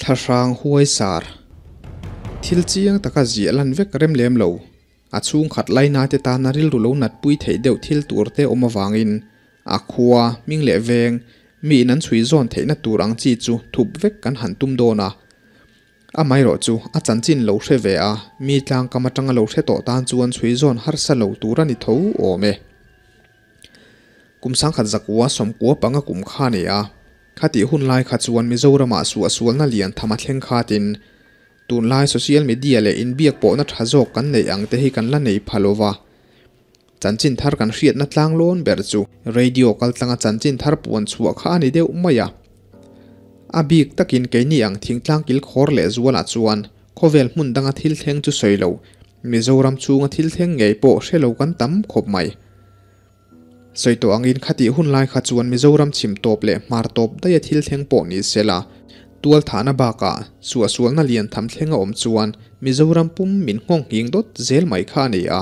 Thlahrang huaisar. Thil chiang taka ziah lan vek rem lem lo. A chhungkhat laina te tana rilru lo natpui theih deuh thil tur te awm avangin a khua, hming leh veng, mi in an chhui zawn theihna tur ang chi chu thup vek kan han tum dawn a. Amaherawhchu a chanchin lo hre ve a, mi tlangkam atanga lo hre tawh tan chuan chhui zawn harsa lo tur a ni tho awm e. Kum sangkhat zakua sawmkua panga kum kha a ni a, khatih hun lai kha chuan Mizoramah suahsualna lian tham a thleng khatin tunlai social media leh inbiak pawhna tha zawk kan neih ang te hi kan la nei pha lo va. Chanchin thar kan hriatna tlanglawn ber chu radio kaltlanga chanchin thar puan chhuah kha a ni deuh mai a. A bik takin keini ang thingtlang kilkhawr leh zualah chuan khawvel hmun danga thil thleng chu sawi lo, Mizoram chhunga thil thleng ngei pawh hre lo kan tam khawp mai. Sawi tawh angin khatih hun lai kha chuan Mizoram chhim tawp leh hmar tawp daia thil thleng pawh ni se la, tualthahna bakah suahsualna lian tham thleng a awm chuan Mizoram pum min nghawng nghing dawt zel mai kha a ni a.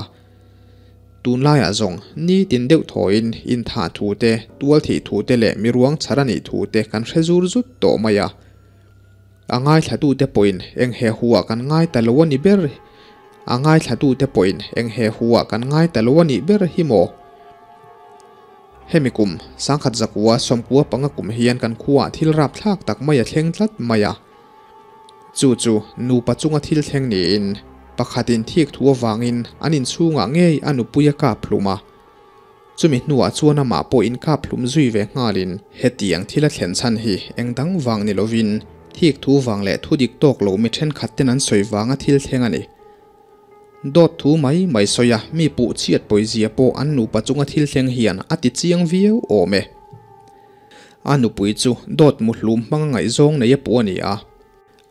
Tunlaiah zawng nitin deuh thawiin inthah thu te, tualthih thu te leh miruang chhar a nih thu te kan hre zur zut tawh mai a. A ngaithlatute pawhin eng he huah kan ngai ta lo a ni ber A ngaithlatute pawhin eng he huah kan ngai ta lo a nih ber hi maw? Hemi kum, sangkhat zakua sawmkua panga kum hian kan khuaah thil rapthlak tak mai a thleng tlat mai a. Chu chu nupa chunga thil thleng niin pakhatin thik thu avangin an inchhungah ngei a nupui a kap hlum a. Chumi hnuah chuan amah pawh inkap hlum zui ve nghalin hetiang thil a thlen chhan hi eng dang vang ni lovin thik thu vang leh thu dik tawk lo mi thenkhat ten an sawi vanga thil thleng a ni. Dawt thu mai mai sawi a mi puh chhiat pawizia pawh an nupa chunga thil thleng hian a ti chiang viau awm e. A nupui chu dawt muhlum hmanga ngaihzawng nei a puh a ni a.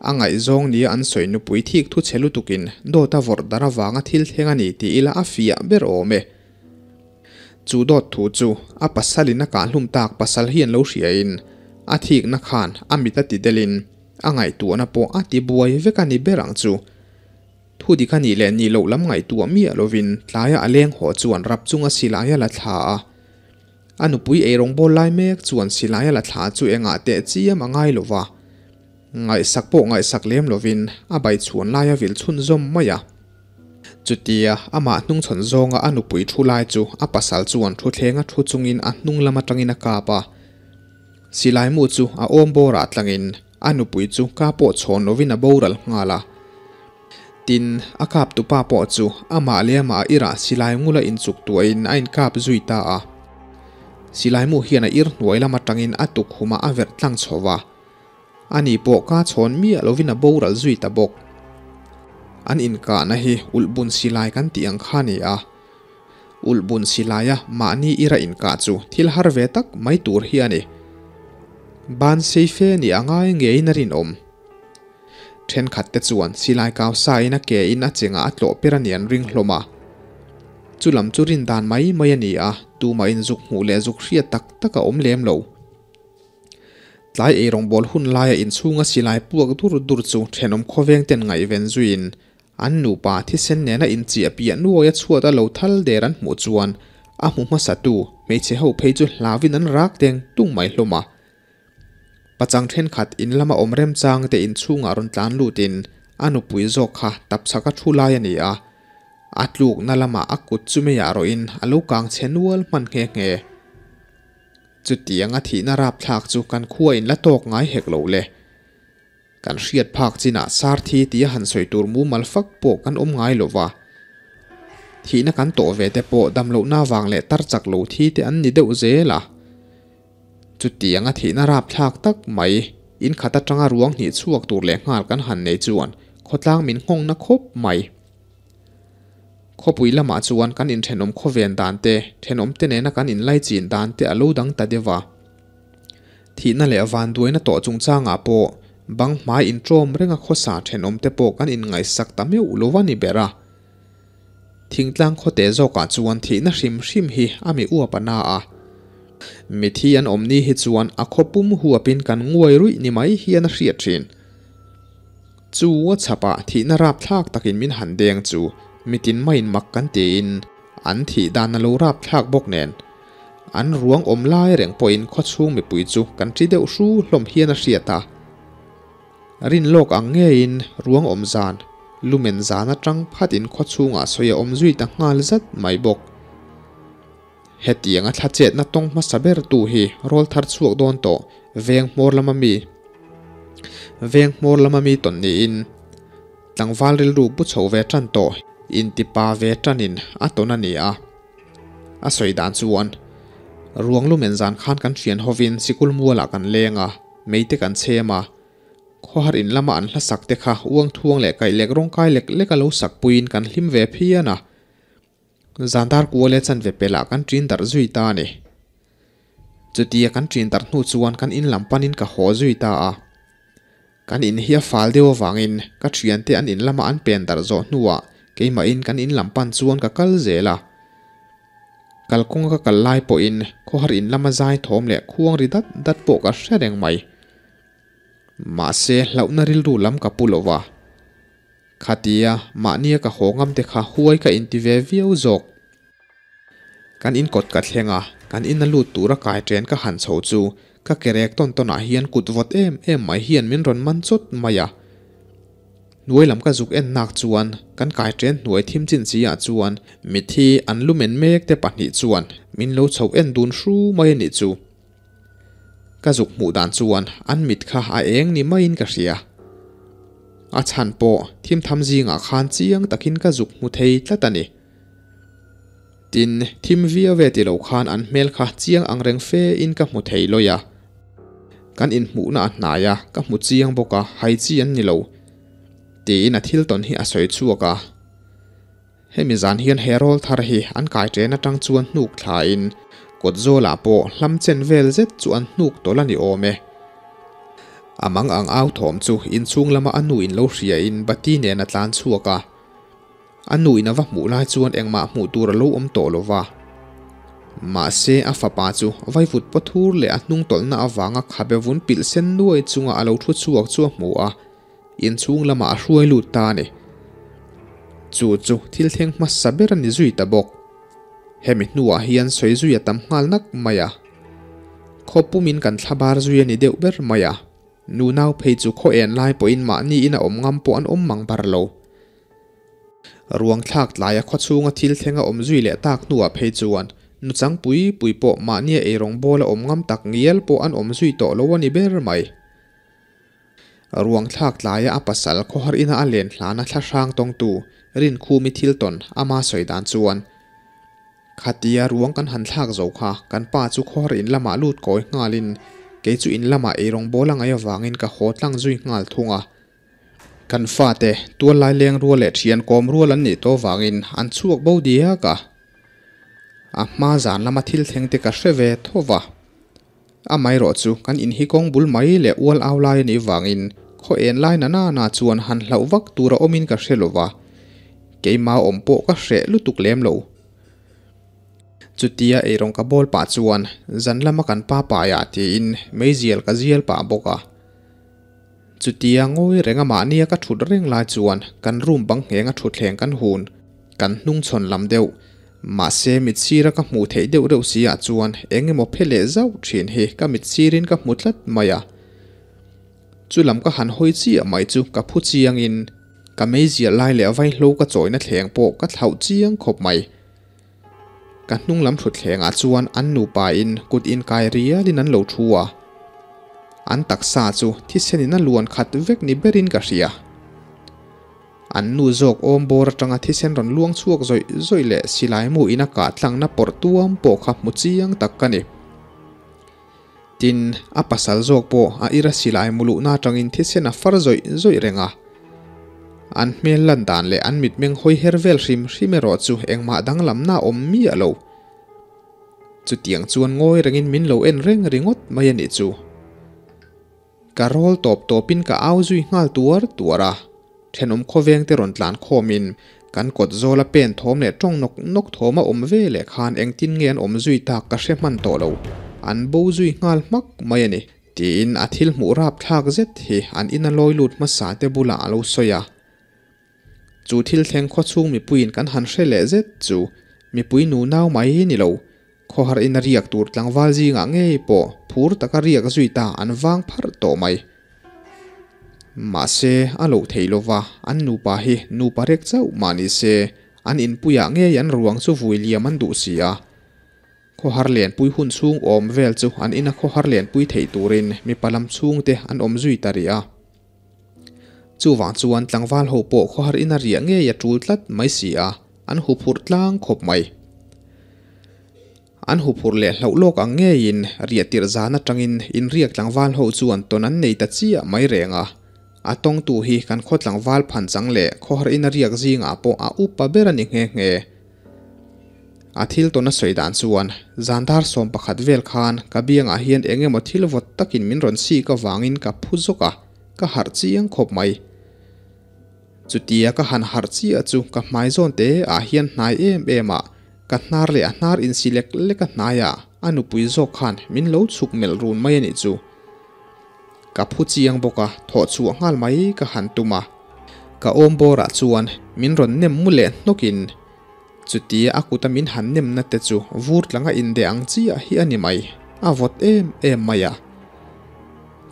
A ngaihzawng nia an sawi nupui thik thu chhe lutukin dawt a vawrh dar avanga thil thleng a ni tih ila a fiah ber awm e. Chu dawt thu chu a pasalin a kahhlum tak pasal hi an lo hriain a thikna khan a mit a ti delin a ngaihtuahna pawh a ti buai vek a ni ber ang chu. Thu dik a nih leh nih loh lam ngaihtuah miah lovin tlaia a leng haw chuan rap chunga silai a la thla a. A nupui eirawng bawl lai mek chuan silai a la thla chu engah teh chiam a ngai lo va. Ngaihsak pawh ngaihsak lem lovin a baichhuan lai a vil chhunzawm mai a. Chutia amah hnungchhawn zawnga a nupui thu lai chu a pasal chuan thuthleng a thu chungin a hnung lam atangin a kap a. Silai mu chu a awm bawrah tlangin a nupui chu ka pawh chhawn lovin a boral nghal a. Tin, a kap tupa pawh chu amah leh amah a irah silai ngula inchuk tuahin a inkap zui ta a. Silai mu hian a ir hnuai lam atangin a tukhumah a verh tlang chho va. Ani pawh ka chhawn miah lovin a boral zui ta bawk. An inkahna hi ulhbun silai kan tih ang kha a ni a. Ulhbun silaia mahni ira inkah chu thil har ve tak mai tur hi a ni. Ban sei fe nih a ngai ngeiin a rinawm. Thenkhat te chuan silai kau sain a ke in a chengah a tlawh per a ni an ring hlawm a. Chu lam chu rin dan mai mai a ni a, tumah in zuk hmuh leh zuk hriat tak tak a awm lem lo. Tlai eirawngbawl hun laia inchhunga silai puak dur dur chu thenawm khawveng ten ngaihven zuiin an nupa thisen nena inchiah piah nuaia chhuat a lo thal der an hmuh chuan a hmu hmasatu hmeichhe ho phei chu hlauin an rak teng tung mai hlawm a. Pachang thenkhat in lama awm remchang te inchhungah rawn tlan lutin a nupui zawk kha tapchhaka thu lai a ni a, a tlukna lamah a kut chu meiah rawhin a lo kang chhe nual hman nghe nghe. Chutianga thihna rapthlak chu kan khua in la tawk ngai hek lo le. Kan hriat phak chinah sar thi tia han sawi tur mumal fak pawh kan awm ngai lo va. Thihna kan tawh ve te pawh damlohna vang leh tar chak lo thi te an ni deuh zel a. Chutianga thihna rapthlak tak mai in khat atanga ruang hnih chhuak tur leh nghal kan han nei chuan khawtlang min nghawngna khawp mai. Khawpui lamah chuan kan inthenawm khawven dan te, thenawm te nena kan inlaichin dan te a lo dang ta deuh a. Thihna leh vanduaina tawh chungchangah pawh bang hmai intawm renga khawsa thenawm te pawh kan inngaihsak ta meuh lo a ni ber a. Thingtlang khawte zawkah chuan thihna hrim hrim hi a mi uap a na a. Mithi an awm ni hi chuan a khawpum huapin kan nguai ruih ni mai hian a hriat thin. Chu a chhapah thihna rapthlak takin min han deng chu mitin maiin mak kan tiin an thih dan a lo rapthlak bawk nen. An ruang awm lai reng pawhin khawchhung mipui chu kan ṭi deuh hru hlawm hian a hriat a. Rin lawk ang ngeiin ruang awm zan, lumen zan atang phatin khawchhungah sawi a awm zui ta nghal zat mai bawk. Hetianga thla chetna tawng hmasa ber tu hi rawl thar chhuak dawn tawh veng hmawr lama mi veng hmawr lama mi tawn niin tlangval rilru pu chho ve tan tawh intipa ve tanin a tawn a ni a. A sawi dan chuan ruang lumen zan khan kan thian hovin sikul mualah kan leng a, meite kan chhem a, khawhar in lama an hla sak te kha uang thuang leh kaih lek rawng kai lek lek a lo sak puiin kan hlim ve phian a. Zan dar kua leh chanve pelah kan ṭin darh zui ta a ni. Chutia kan ṭin darh hnu chuan kan in lam panin ka haw zui ta a. Kan in hi a fal deuh avangin ka ṭhiante an in lama an pen darh zawh hnuah keimahin kan in lam pan chuan ka kal zel a. Kalkawnga ka kal lai pawhin khawhar in lama zai thawm leh khuang ri dat dat pawh ka hre reng mai. Mahse hlauhna rilru lam ka pu lo va. Khatia mahnia ka haw ngam te kha huai ka inti ve viau zawk. Kan in kawt ka thleng a, kan ina lut tura kai ṭen ka han chho chu ka ke rek tawn tawnah hian kut vawt em em mai hian min rawn man chawt mai a. Hnuai lam ka zuk en nak chuan kan kai ṭen hnuai thim chin chi ah chuan mithi an lumen mek te pahnih chuan min lo chho en dun hru mai a nih chu. Ka zuk hmuh dan chuan an mit kha a eng ni maiin ka hria. A chhan pawh thim tham zingah khan chiang takin ka zuk hmu thei tlat a ni. Tin, thim viau ve ti lo khan an hmel kha chiang ang reng fe in ka hmu thei lawi a. Kan inhmuhna a hnai a, ka hmu chiang bawk a, hai chi an ni lo. Tiin a thil tawn hi a sawi chhuak a. Hemi zan hian he rawl thar hi an kai ṭen aṭang chuan hnuk thlain kawt zawlah pawh hlam chen vel zet chu an hnuk tawlh a ni awm e. A mang ang au thawm chu inchhung lama a nu in lo hriain bati nen a tlan chhuak a. A nu in a va hmuh lai chuan engmah hmuh tur a lo awm tawh lo va. Mahse a fapa chu vaivut pathur leh a hnung tawlhna avanga khabe vun pilh sen nuai chunga a lo thu chhuak chu a hmu a. Inchhung lamah a hruai lut ta a ni. Chu chu thil thleng hmasa ber a ni zui ta bawk. Hemi hnuah hian sawi zui a tam nghal nak mai a. Khaw pumin kan thla bar zui a ni deuh ber mai a. Nu nau phei chu khaw en lai pawhin mahni in a awm ngam pawh an awm mang bar lo. Ruang thlak tlaia khaw chhunga thil thleng a awm zui leh tak hnuah phei chuan nu chang pui pui pawh mahnia eirawng bawl a awm ngam tak ngial pawh an awm zui tawh lo a ni ber mai. Ruang thlak tlaia a pasal khawhar ina a len hlana thla hrang tawngtu Rinkhumi thil tawn ama sawi dan chuan, Khatia ruang kan han thlak zo kha kan pa chu khawhar in lamah lut kawi nghalin kei chu in lamah eirawng bawl a ngaih avangin ka haw tlang zui nghal thung a. Kan fate tual lai leng rual leh thian kawm rual an nih tawh vangin an chhuak bo diak a. A hma zan lama thil thleng te ka hre ve tho va. Amaherawh chu kan in hi kawng bul mai leh ual au lai a nih vangin khaw en lai na na na chuan han hlauh vak tur a awmin ka hre lo va, keimah awm pawh ka hreh lutuk lem lo. Chutia eirawng ka bawl pah chuan zan lama kan pa paiah tiin meizial ka zial pah bawk a. Chutia ngawi reng a mahnia ka thut reng lai chuan kan room bang ngheng a thutthleng kan hun kan hnung chhawn lam deuh. Mahse mit sira ka hmuh theih deuh reuh si ah chuan eng emaw phe leh zauh thin hi ka mit sirin ka hmu tlat mai a. Chu lam ka han hawi chiah mai chu ka phu chiangin ka meizial lai leh vaihlo ka chawina thleng pawh ka thlauh chiang khawp mai. Ka hnung lam thutthleng ah chuan an nupa in kut inkai rialin an lo thu a. An taksa chu thisen in a luan khat vek ni berin ka hria. An nu zawk awm bawr atanga thisen rawn luang chhuak zawih zawih leh silai mu in a kah tlangna pawrh tuam pawh kha hmu chiang tak ka ni. Tin, a pasal zawk pawh a ira silai mu luhna atangin thisen a far zawih zawih reng a. An hmel lan dan leh an mitmeng hawi her vel hrim hrim erawh chu engmah danglamna a awm miah lo. Chutiang chuan ngawi rengin min lo en reng ringawt mai a nih chu. Ka rawl tawp tawpin ka au zui nghal tuar tuar a, thenawm khawveng te rawn tlan khawmin kan kawt zawla pen thawm leh tawng nawk nawk thawm a awm ve leh khan engtin nge an awm zui tak ka hre hman tawh lo, an bo zui nghal hmak mai a ni, tiin a thil hmuh rap thlak zet hi an ina lawi lut hmasa te bulah a lo sawi a. Chu thil thleng khawchhung mipuiin kan han hre leh zet chu mipui nu nau mai ni lo, Khawhar ina riak tur tlangval zingah ngei pawh phur taka riak zui ta an vang pharh tawh mai. Mahse, a loh theih lova, an nupa hi nupa rek chauh mah ni se, an inpuiah ngei an ruang chu vui liam an duh si a. Khawhar lianpui hun chhung awm vel chu an ina khawhar lianpui theih turin mipa lam chhungte an awm zui ta rih a. Chuvang chuan tlangval ho pawh khawhar ina riah ngei a tul tlat mai si a, an huphurh tlang khawp mai. An huphurh leh hlauh lawk ang ngeiin riah tirh zan atangin inriak tlangval ho chuan tawn an nei ta chiah mai reng a. A tawngtu hi kan khaw tlangval phan chang leh khawhar ina riak zingah pawh a upa ber a ni nghe nghe. A thil tawn a sawi dan chuan, zan dar 11 vel khan ka biangah hian eng emaw thil vawt takin min rawn sik avangin ka phu zawk a, ka harh chiang khawp mai. Chutia ka han harh chiah chu ka hmai zawn te ah hian hnai em em a, ka hnar leh a hnar insi lek lek a hnaiah a nupui zawk khan min lo chhuk melh run mai a nih chu. Ka phu chiang bawk a, thawh chhuah nghal mai ka han tum a. Ka awm bawrah chuan min rawn nem mu leh hnawkin chutia a kuta min han nemna te chu vur tlanga indeh ang chiah hi a ni mai, a vawt em em mai a.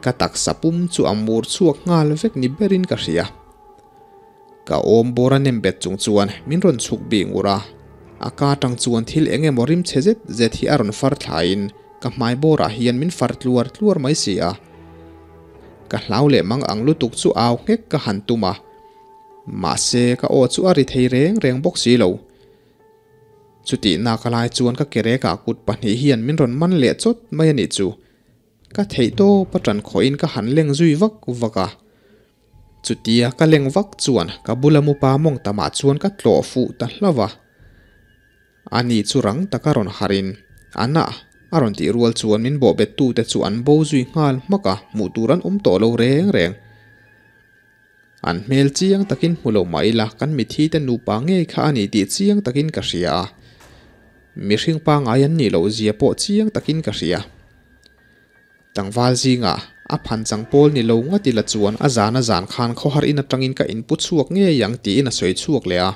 Ka taksa pum chu a mur chhuak nghal vek ni berin ka hria. Ka awm bawr a nem bet chung chuan min rawn chhuk bik ngur a, a ka atang chuan thil eng emaw rim chhe zet zet hi a rawn far thlaiin ka hmai bawrah hian min far tluar tluar mai si a. Ka hlau leh mang ang lutuk chu au nghek ka han tum a, mahse ka aw chu a ri thei reng reng bawk si lo. Chutih nak a lai chuan ka kerekah kut pahnih hian min rawn man leh chawt mai a nih chu. Ka theih tawp a tan khawhin ka han leng zui vak vak a. Chutia ka leng vak chuan ka bula mupa mawng tamah chuan ka tlawh fuh ta hlauh a. Ani chu rang taka rawn harin, Ana! a rawn tih rual chuan min bawhbettute chu an bo zui nghal hmak a, hmuh tur an awm tawh lo reng reng. An hmel chiang takin hmu lo mah ila kan mithite nupa ngei kha a ni tih chiang takin ka hria a. Mihring pangngai an nih loh zia pawh chiang takin ka hria. Tlangval zingah a phan chang pawl ni lo ngat ila chuan a zan a zan khan khawhar in atangin ka inpu chhuak ngei ang tiin a sawi chhuak leh a.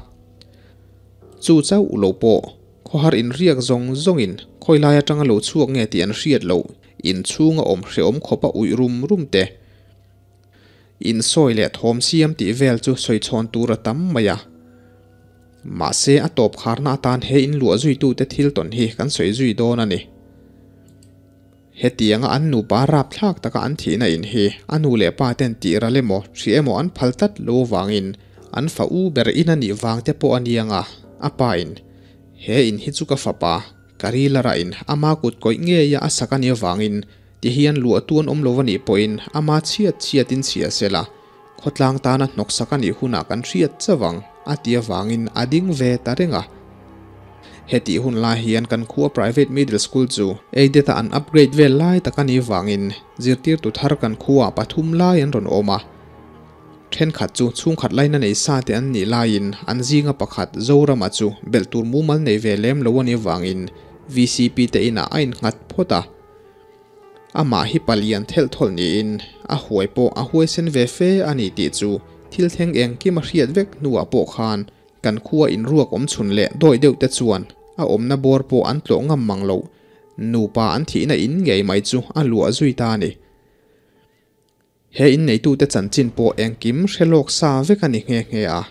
Chu chauh lo pawh khawhar inriak zawng zawngin khawi lai atanga lo chhuak nge tih an hriat loh inchhunga awm hrehawm khawpa uih rum rum te insawi leh thawm siam tih vel chu sawi chhawn tur a tam mai a. Mahse a tawp kharna atan he inluah zuitute thil tawn hi kan sawi zui dawn a ni. Hetianga an nupa rapthlak taka an thihna in hi a nu leh pa ten tih ral emaw, hri emaw an phal tlat lo vangin an fa u ber in a nih vang te pawh a niang a, a pa in, He in hi chu ka fapa, ka ril a rah in ama kut kawih ngei a a sak a nih avangin ti hian luah tu an awm lo a nih pawhin ama chhiat chhiat in chhia sela, khawtlang tana hnawk sak a nih hunah kan hriat chauh ang, a ti avangin a ding ve ta reng a. Hetih hun lai hian kan khua private middle school chu aided a an upgrade vel lai tak a nih vangin zirtirtu thar kan khuaah pathum lai an rawn awm a. Thenkhat chu chhungkhat laina nei sa te an nih laiin an zinga pakhat Zorama chu belh tur mumal nei ve lem lo a nih vangin VCP te inah a innghat phawt a. Amah hi palian thelh thawlh niin a huai pawh a huaisen ve fe a ni tih chu thil thleng engkim a hriat vek hnuah pawh khan kan khua inruak awm chhun leh dawi deuh te chuan a awmna bawr pawh an tlawh ngam mang loh nupa an thihna in ngei mai chu a luah zui ta a ni. He inneitute chanchin pawh engkim hre lawk sa vek a ni nghe nghe a.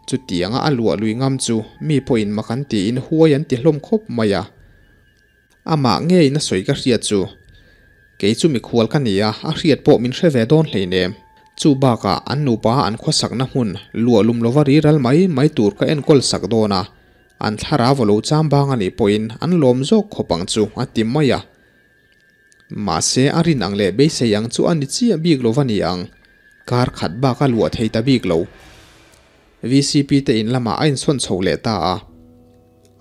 Chutianga a luah lui ngam chu mi pawhin mak an tiin huai an ti hlawm khawp mai a. Amah ngeiin a sawi ka hriat chu, Kei chu mikhual ka ni a, a hriat pawh min hre ve dawn hleinem. Chu bakah an nupa an khawsakna hmun luah lum lova ri ral mai mai tur ka enkawl sak dawn a, an thlarau a lo cham bang a nih pawhin an lawm zawk khawp ang chu, a ti mai a. Mahse a rin ang leh beisei ang chu a ni chiah bik lo va ni ang, kar khat bak a luah thei ta bik lo. VCP te in lamah a insawn chho leh ta a.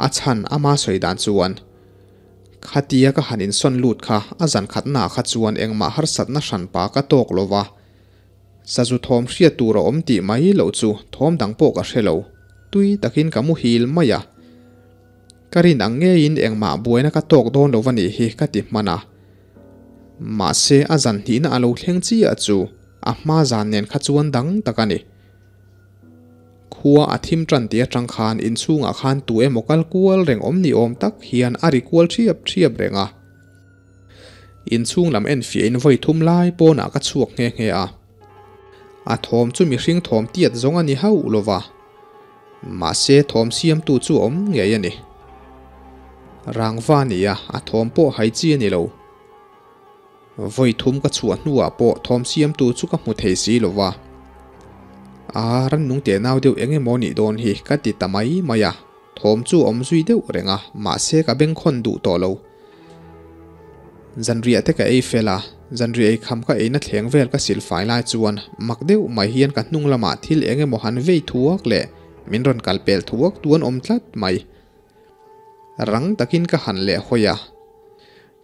A chhan ama sawi dan chuan, Khatia ka han insawn lut kha a zan khatnaah kha chuan engmah harsatna hranpa ka tawk lo va, sazu thawm hriat tur a awm tih mai loh chu thawm dang pawh ka hre lo, tui takin ka muhil mai a. Ka rin ang ngeiin engmah buaina ka tawk dawn lo va nih hi ka ti hman a. Mahse a zan hnihna a lo thleng chiah chu a hma zan nen kha chuan dang tak a ni. Khua a thim tan tih atang khan inchhungah khan tu emaw kal kual reng awm ni awm tak hian a ri kual thiap thiap reng a. Inchhung lam enfiahin vawi thum lai pawnah ka chhuak nghe nghe a. A thawm chu mihring thawm tiat zawng a ni hauh lo va, mahse thawm siamtu chu a awm ngei a ni. Rangva a ni a, a thawm pawh hai chi a ni lo. Vawi thum ka chhuah hnuah pawh thawm siamtu chu ka hmu thei si lo va. A, rannung teh nau deuh eng emaw nih dawn hi ka ti ta mai mai a, thawm chu a awm zui deuh reng a, mahse ka bengkhawn duh tawh lo. Zanriah te ka ei fel a, zanriah ei kham ka eina thleng vel ka sil fai lai chuan mak deuh mai hian ka hnung lamah thil eng emaw han vei thuak leh min rawn kal pel thuak tu an awm tlat mai. Rang takin ka han leh hawi a,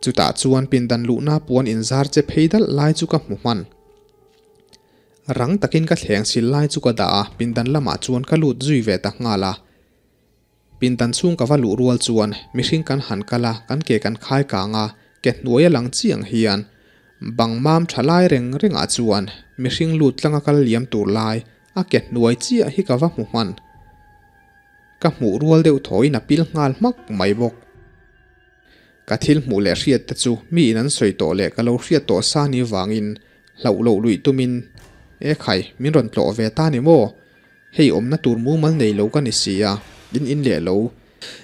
chutah chuan pindan luhna puan inzar che phei dalh lai chu ka hmu hman. Rang takin ka thleng sil lai chu ka dah a, pindan lamah chuan ka lut zui ve ta nghal a. Pindan chhung ka va luh rual chuan mihring kan han kal a, kan ke kan khai kang a, ke hnuai a lang chiang hian bang mam tha lai reng rengah chuan mihring lut tlanga kal liam tur lai a ke hnuai chiah hi ka va hmu hman. Ka hmuh rual deuh thawiin a pil nghal hmak mai bawk. Ka thil hmuh leh hriat te chu mi in an sawi tawh leh ka lo hriat tawh sa ni vangin hlauh loh luih tumin, E khai, min rawn tlawh ve ta ni maw? Hei awmna tur mumal nei lo ka ni si a, in in leh lo.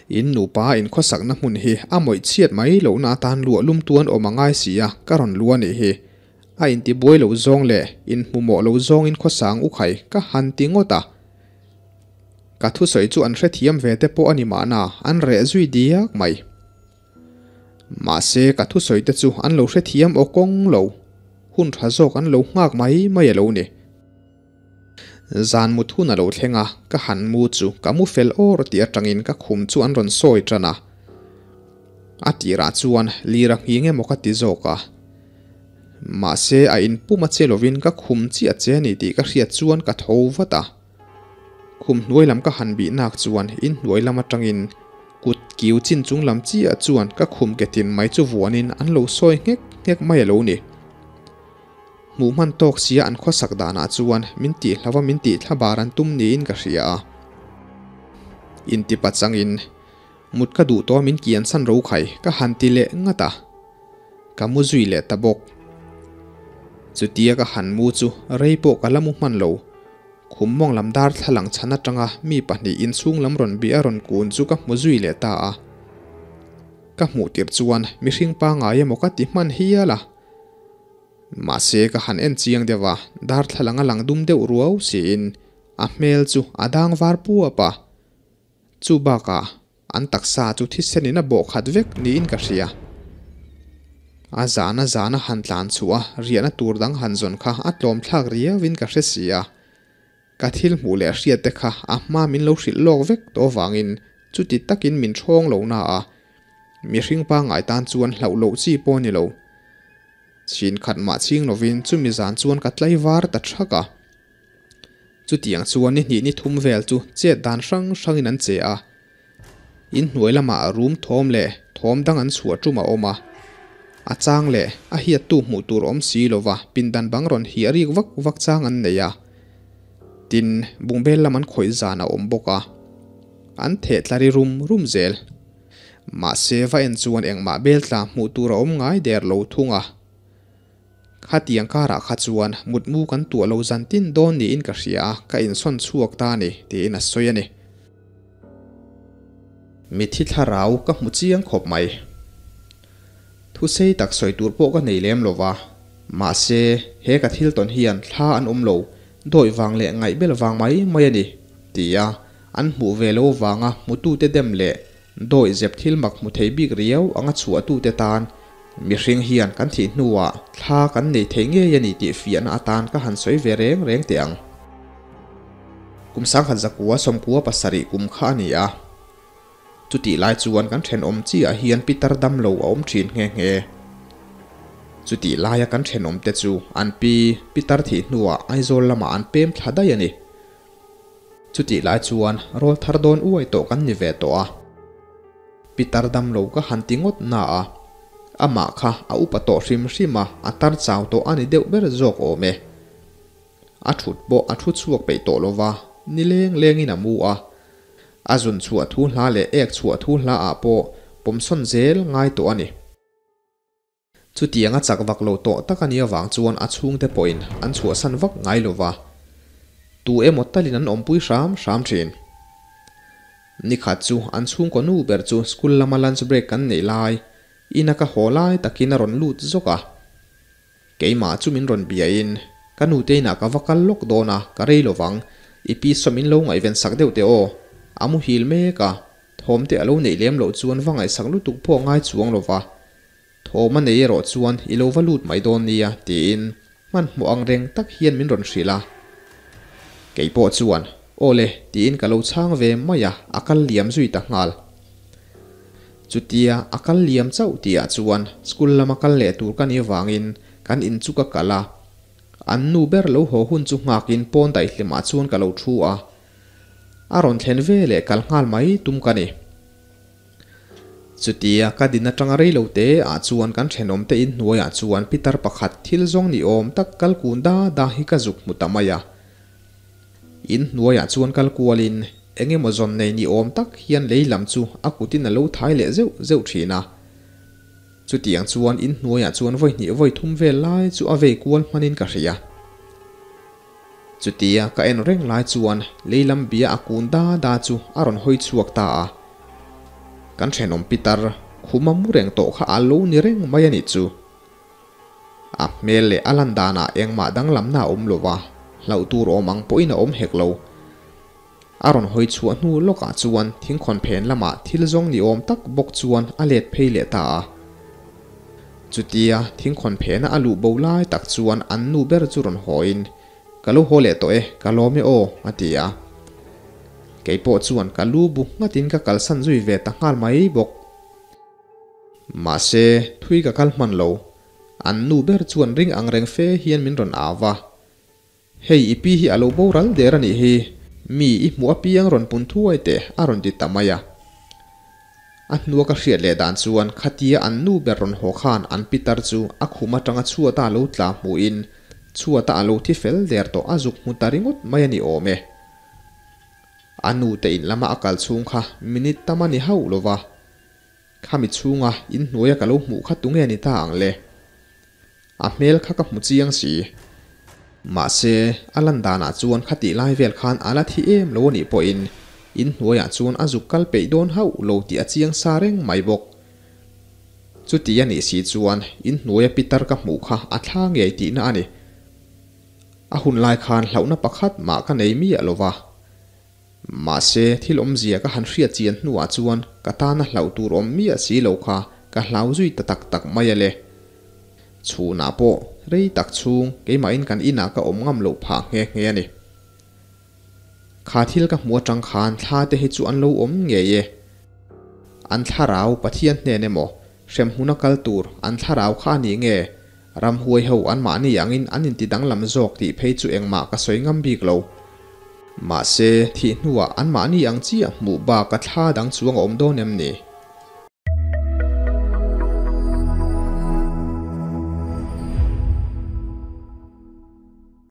In nupa in khawsakna hmun hi a mawih chhiat mai lohna atan luah lum tuan awm a ngai si a, ka rawn lu a nih hi. A intibuai lo zawng leh inhmumawh lo zawngin khawsang u khai ka han ti ngawt a. Ka thusawi chu an hrethiam ve te pawh a ni mahna, an reh zui diak mai. Mahse ka thusawi te chu an lo hrethiam aw kawng lo, hun tha zawk an lo nghak mai mai a lo ni. Zan mut hun a lo thleng a, ka han mu chu ka mu fel awr tih atangin ka khum chu an rawn sawi tan a. A tirah chuan lir a nghing emaw ka ti zawk a. Mahse a inpum a che lovin ka khum chiah che a ni tih ka hriat chuan ka tho vat a. Khum hnuai lam ka han bih nak chuan inhnuai lam atangin kut kiu chin chung lam chiah chuan ka khum ke tin mai chu vuanin an lo sawi nghek nghek mai a lo ni. Hmuh hman tawk sia an khawsak danah chuan min tih hlauh a min tih thla bar an tum niin ka hria a. Intipa changin mut ka duh tawh a min kian chhan ro khai ka han ti leh ngat a. Ka mu zui leh ta bawk. Chutia ka han mu chu rei pawh ka la mu hman lo. Khum mawng lam dar thlalang chhan atanga mi pahnih inchhung lam rawn bih a rawn kun chu ka hmu zui leh ta a. Ka hmuh tirh chuan mihring pangai emaw ka ti hman hial a. Mahse ka han en chiang deuh a, darthlalang a lang dum deuh ruau siin a hmel chu a dang var puap a. Chu bakah an taksa chu thisenin a bawh khat vek niin ka hria. A zana zana han tlan chhuah a, riahna tur dang han zawn kha a tlawm thlak riauin ka hre si a. Ka thil hmuh leh hriat te kha a hma min lo hrilh lawk vek tawh avangin chuti takin min ṭhawng lo na a, mihring pangngai tan chuan hlauh loh chi pawh a ni lo. Chhin khat mah chhing lovin chumi zan chuan ka tlaivar ta thak a. Chutiang chuan ni hnih ni thum vel chu chet dan hrang hrangin an che a. In hnuai lamah rum thawm leh thawm dang an chhuah tum a awm a. A chang leh a hiattu hmuh tur awm si lova pindan bang rawn hiah rik vak vak chang an nei a. Tin, bungbel lam an khawih zan a awm bawk a. An theh tla ri rum rum zel. Mahse va en chuan engmah bel tla hmuh tur a awm ngai der lo thung a. Khatiang karah kha chuan mutmu kan tuah lo zan tin dawn niin ka hria a, ka insawn chhuak ta a ni, tiin a sawi a ni. Mithi thlarau ka hmu chiang khawp mai. Thusei tak sawi tur pawh ka nei lem lo va, mahse he ka thil tawn hian thla an awm lo, dawi vang leh ngaihbel vang mai mai a ni, tia an hmuh ve lo vanga hmutute dem leh Dawi zep thil mak hmu thei bik riau anga chhuahtute tan mihring hian kan thih hnuah thla kan nei thei ngei a ni tih fiahna atan ka han sawi ve reng reng teh ang. Kum sangkhat zakua sawmkua pasarih kum kha a ni a. Chutih lai chuan kan thenawm chiah hian pitar dam lo a awm thin nghe nghe. Chutih laia kan thenawmte chu an pi pitar thih hnuah Aizawl lamah an pem thla daih a ni. Chutih lai chuan rawl thar dawn uai tawh kan ni ve tawh a. Pitar dam lo ka han ti ngawt na a, amah kha a upa tawh hrim hrim a, a tar chau tawh a ni deuh ber zawk awm e. A thut pawh a thu chhuak peih tawh lova, ni leng lengin a mu a. A zun chhuah thu hla leh ek chhuah thu hla ah pawh pawmsawn zel ngai tawh a ni. Chutianga chak vak lo tawh tak a nih avang chuan a chhungte pawhin an chhuahsan vak ngai lo va, tu emaw talin an awmpui hram hram thin. Nikhat chu an chhungkaw nu ber chu school lama lunch break kan neih lai, ina ka haw lai takin a rawn lut zawk a. Keimah chu min rawn biain, Ka nute inah ka va kal lawk dawn a, ka rei lo vang, i pi saw min lo ngaihven sak deuh teh aw. A muhil mek a, thawmte a lo neih lem loh chuan va ngaihsak lutuk pawh a ngai chuang lo va. Thawm a nei erawh chuan i lo va lut mai dawn nia, tiin hmanhmawh ang reng tak hian min rawn hrilh a. Kei pawh chuan, Aw le, tiin ka lo chhang ve mai a, a kal liam zui ta nghal. Chutia a kal liam chauh tihah chuan school lama kal leh tur ka nih avangin kan in chu ka kal a. An nu ber lo haw hun chu nghakin pawn daihlimah chuan ka lo thu a. A rawn thlen ve leh kal nghal mai tum ka ni. Chutia ka din atanga rei lo te ah chuan kan thenawm te inhnuai ah chuan pitar pakhat thil zawng ni awm tak kal kun da da hi ka zuk hmu ta mai a. Inhnuai ah chuan kal kual in eng emaw zawn nei ni awm tak hian lei lam chu a kut in a lo thai leh zeuh zeuh thin a. Chutiang chuan inhnuai ah chuan vawi hnih vawi thum vel lai chu a vei kual hman in ka hria. Chutia ka en reng lai chuan lei lam bia a kun da da chu a rawn hawi chhuak ta a. Kan thenawm pitar khuma mu reng tawh kha a lo ni reng mai a nih chu. A hmel leh a lan danah engmah danglamna a awm lo va, hlauh tur awm ang pawhin a awm hek lo. A rawn hawi chhuah hnu lawkah chuan thingkhawn phen lamah thil zawng ni awm tak bawk chuan a let phei leh ta a. Chutia thingkhawn phena a luh bo lai tak chuan an nu ber chu rawn hawiin, Ka lo haw leh tawh e, ka lawm e aw, a ti a. Kei pawh chuan ka lu bu nghatin ka kalsan zui ve ta nghal mai bawk. Mahse, thui ka kal hman lo. An nu ber chuan ring ang reng fe hian min rawn au va. Hei i pi hi a lo boral der a nih hi, mi i hmuh apiang rawn pun thuai teh a rawn ti ta mai a. A hnua ka hriat leh dan chuan khatia an nu ber rawn haw khan an pitar chu a khum atanga chhuata a lo tla hmuhin chhuata a lo thi fel der tawh a zuk hmu ta ringawt mai a ni awm e. A nu te in lama a kal chhung kha minute tam a ni hauh lo va. Khami chhunga inhnuaia ka lo hmuh kha tunge ni ta ang le? A hmel kha ka hmu chiang si. Mahse, a lan danah chuan khatih lai vel khan a la thi em lo anih pawhin inhnuaiah chuan a zuk kal peih dawn hauh lo tih a chiang sa reng mai bawk. Chuti a nih si chuan inhnuaia pitar ka hmuh kha a thla ngei tihna a ni. A hun lai khan hlauhna pakhat mah ka nei miah lo va. Mahse, thil awmzia ka han hriat chian hnuah chuan ka tana hlauh tur awm miah si lo kha ka hlau zui ta tak tak mai a le. Chhunah pawh rei tak chhung keimahin kan inah ka awm ngam loh phah nghe nghe a ni. Kha thil ka hmuh atang khan thla te hi chu an lo awm ngei e. An thlarau Pathian hnen emaw, hremhmuna kal tur an thlarau kha a nih nge? Ramhuai ho anmahni angin an inti danglam zawk tih phei chu engmah ka sawi ngam bik lo. Mahse, thih hnuah anmahni ang chiah hmuh bak a thla dang chuang a awm dawn em ni?